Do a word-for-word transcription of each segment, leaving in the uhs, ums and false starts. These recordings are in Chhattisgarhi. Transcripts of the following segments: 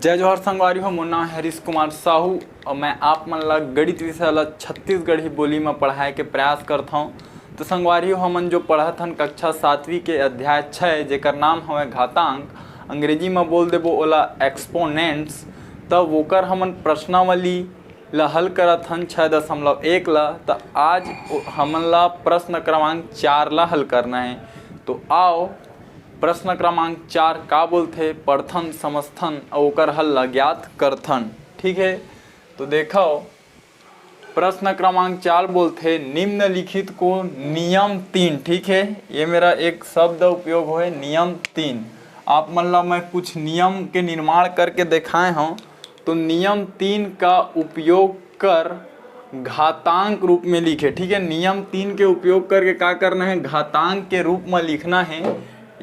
जय जोहार संगवारी हो, मोर नाम हरीश कुमार साहू और मैं आप मन ला गणित विषय ला छत्तीसगढ़ी बोली में पढ़ाए के प्रयास करत हौं। तो संगवारी हो, हमन जो पढ़त हन कक्षा सातवीं के अध्याय छः, जेकर नाम हवे घातांक, अंग्रेजी में बोल देबो ओला एक्सपोनेंट्स, तब ओकर हमन प्रश्नावली ला हल करत हन छः दशमलव एक ला। त आज ओ-, हमन ला प्रश्न क्रमांक चार ला हल करना है। तो आओ, प्रश्न क्रमांक चार का बोलथे, पढ़थन, समझथन अउ ओकर हल ला ज्ञात करथन। ठीक है, तो देखो, प्रश्न क्रमांक चार बोलथे, निम्नलिखित को नियम तीन, ठीक है, ये मेरा एक शब्द उपयोग होए, नियम तीन। आप मन ला मैं कुछ नियम के निर्माण करके देखाए हौं, तो नियम तीन का उपयोग कर घातांक रूप में लिखे, ठीक है। नियम तीन के उपयोग करके का करना है, घातांक के रूप में लिखना है।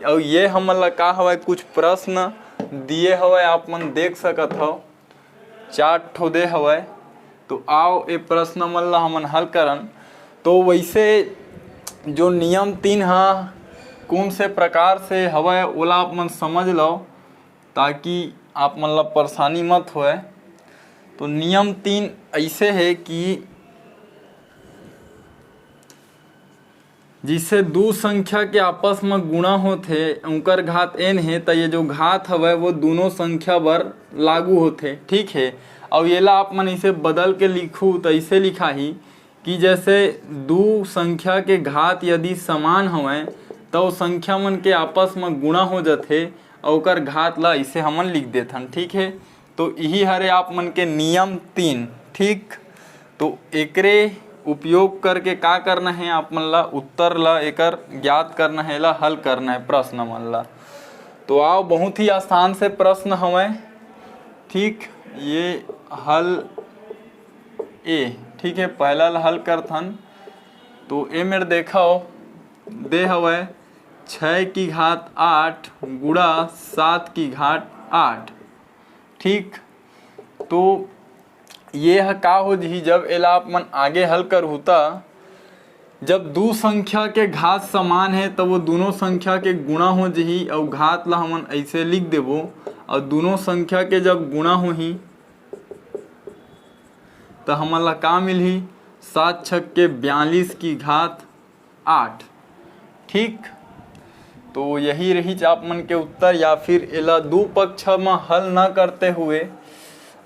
और ये हमन ला का हवय, कुछ प्रश्न दिए हवय, आप मन देख सकत हव, चार ठो दे हवय। तो आओ, ए प्रश्न मन ला हमन हल करन। तो वैसे जो नियम तीन हा कौन से प्रकार से हवय, ओला आप मन समझ लो, ताकि आप मन ला परेशानी मत होए। तो नियम तीन ऐसे है कि जिसे दू संख्या के आपस में गुणा होथे, उनकर घात एन हे, त ये जो घात हवय, वो दोनों संख्या बर लागू होथे, ठीक है। और येला आप मन इसे बदल के लिखू, तो ऐसे लिखाही कि जैसे दू संख्या के घात यदि समान हवय, तो संख्या मन के आपस में गुणा हो जाथे, और ओकर घात ला इसे हमन लिख देथन, ठीक है। तो यही हरे आप मन के नियम तीन, ठीक। तो एकरे उपयोग करके का करना है, आप मन ला उत्तर ला एकर ज्ञात करना है, ला हल करना है प्रश्न मन ला। तो आओ, बहुत ही आसान से प्रश्न हवय, ठीक। ये हल ए, ठीक है, पहला ला हल करथन। तो ए मेर देखो, दे हवय छः की घात आठ गुणा सात की घात आठ, ठीक। तो ये ह का हो जही, जब एला आप मन आगे हल करहू, त जब दू संख्या के घात समान है, त वो दोनों संख्या के गुणा हो जही, अउ घात ला हमन ऐसे लिख देबो, अउ दोनों संख्या के जब गुणा होही, त हमन ला का मिलही? सात छक के बयालीस की घात आठ, ठीक। तो यही रहीच आप मन के उत्तर, या फिर एला दू पक्ष म हल न करते हुए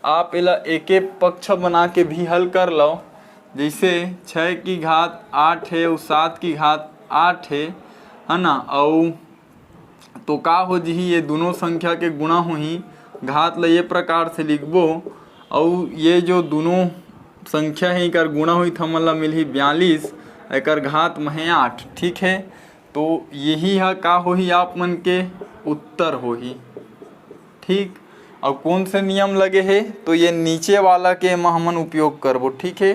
आप एला एके पक्ष बना के भी हल कर लो। जैसे छः की घात आठ है और सात की घात आठ है, है ना, और तो का हो जही, ये दोनों संख्या के गुणा होही, घात ल ये प्रकार से लिखबो, अउ ये जो दोनों संख्या है, एकर गुणा होही, त हमन ला मिलही बयालीस, एकर घात म हे आठ, ठीक है। तो यही ह का होही, आप मन के उत्तर होही, ठीक। अउ कौन से नियम लगे हे, तो ये नीचे वाला के एमा हमन उपयोग करबो, ठीक है।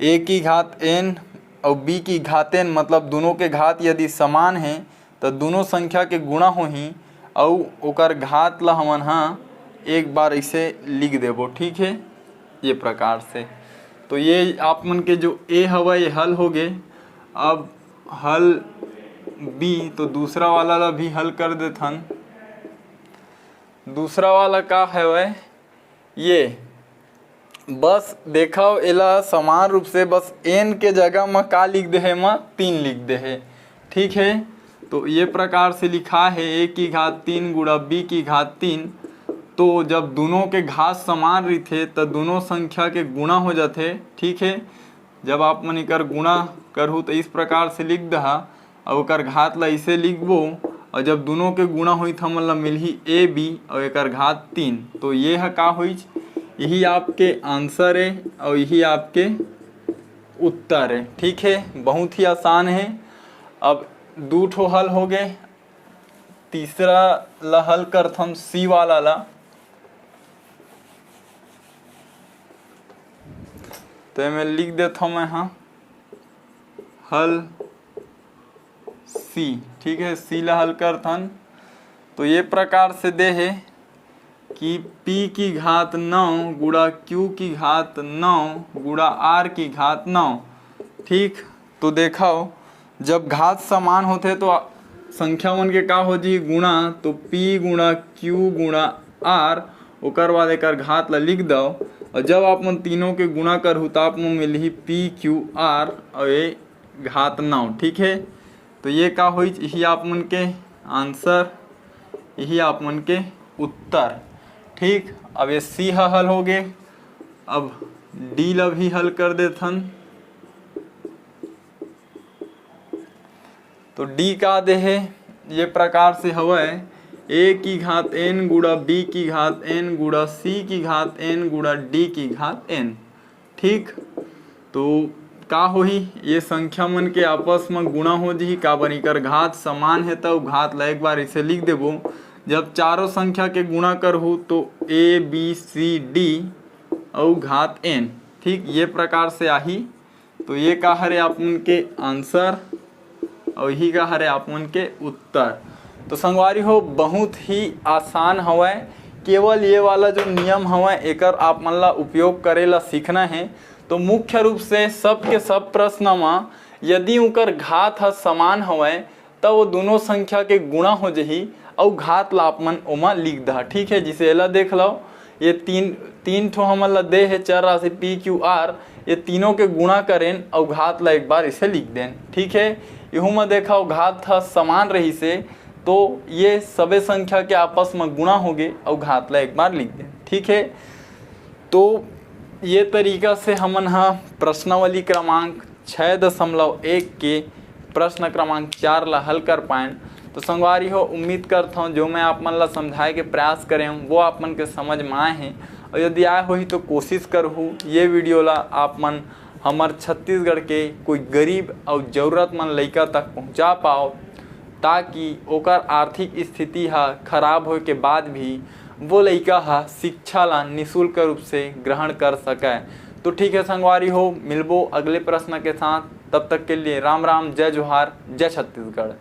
ए की घात एन अउ बी की घात एन, मतलब दोनों के घात यदि समान हे, त दोनों संख्या के गुणा होही अउ ओकर घात ला हमन ह एक बार इसे लिख देबो, ठीक है, ये प्रकार से। तो ये आप मन के जो ए हवय, ये हल हो गे। अब हल बी, तो दूसरा वाला ला भी हल कर देथन। दूसरा वाला का हवय, ये बस देखव, एला समान रूप से बस एन के जगह म का लिख दे हे, म तीन लिख दे हे, ठीक है। तो ये प्रकार से लिखा है, ए की घात तीन गुणा बी की घात तीन। तो जब दोनों के घात समान रहिथे, त दोनों संख्या के गुणा हो जाथे, ठीक है। जब आप मन एकर गुणा करहू, तो इस प्रकार से लिख दहा, अउ ओकर घात ला इसे लिखबो, अउ जब दोनों के गुणा होही, त हमन ला मिलही ए बी अउ एकर घात तीन। तो ये ह का होइच, यही आपके आंसर है अउ यही आपके उत्तर है, ठीक है। बहुत ही आसान है। अब दू ठो हल हो गए, तीसरा ला हल करथन, सी वाला ला। तो एमे लिख देथव मैं, हाँ, हल सी, ठीक है, सी ला हल करथन। तो ये प्रकार से दे हे कि पी की घात नौ गुणा क्यू की घात नौ गुणा आर की घात नौ, ठीक। तो देखव, जब घात समान होथे तो संख्या मन के का हो जी गुणा, तो P गुणा Q गुणा R, ओकर बाद एकर घात ला लिख दव। और जब आप मन तीनों के गुणा करहू, तो आप मन मिलही P Q R और ये घात नौ। ठीक है, तो ये का होइच, यही आप मन के आंसर, यही आप मन के उत्तर। ठीक, अब ये C ह हल हो गे, अब D ला भी हल कर देथन। तो D का दे हे, ये प्रकार से हवय, A की घात n गुणा B की घात n गुणा C की घात n गुणा D की घात n। ठीक, तो का होही, ये संख्या मन के आपस में गुणा हो जही, काबर इकर घात समान है, तो घात ला एक बार इसे लिख देबो। जब चारों संख्या के गुणा करहू, तो A B C D अउ घात n, ठीक, ये प्रकार से आही। तो ये का हरे आप मन के आंसर, और यही का हरे आप मन के उत्तर। तो संगवारी हो, बहुत ही आसान हवय, केवल ये वाला जो नियम हवय, एकर आप मन ला उपयोग करे ला सीखना है। तो मुख्य रूप से सबके सब प्रश्न म यदि उनकर घात ह समान हवय, त वो दोनों संख्या के गुणा हो जही, अउ घात ला आप मन ओमा लिख दहा। ठीक है, जिसे एला देख लो, ये तीन, तीन ठो हमन ला दे हे चर राशि P Q R, ये तीनों के गुणा करेन अउ घात ला एक बार इसे लिख देन। ठीक है, इहू म देखा, घात ह समान रही से, तो ये सबे संख्या के आपस में गुणा हो गे अउ घात ला एक बार लिख देन। ठीक है, तो ये तरीका से हमन ह प्रश्नावली क्रमांक छः दशमलव एक के प्रश्न क्रमांक चार ला हल कर पाएन। तो संगवारी हो, उम्मीद करत हौं जो मैं आप मन ला समझाए के प्रयास करे हूँ, वो आप मन के समझ में आए हैं। और यदि आए होही तो कोशिश करहू ये वीडियो ला आप मन हमर छत्तीसगढ़ के कोई गरीब और जरूरतमंद लइका तक पहुँचा पाओ, ताकि ओकर आर्थिक स्थिति ह खराब होए के बाद भी वो लइका ह शिक्षा ला निशुल्क रूप से ग्रहण कर सकय। तो ठीक है संगवारी हो, मिलबो अगले प्रश्न के साथ। तब तक के लिए राम राम, जय जोहार, जय छत्तीसगढ़।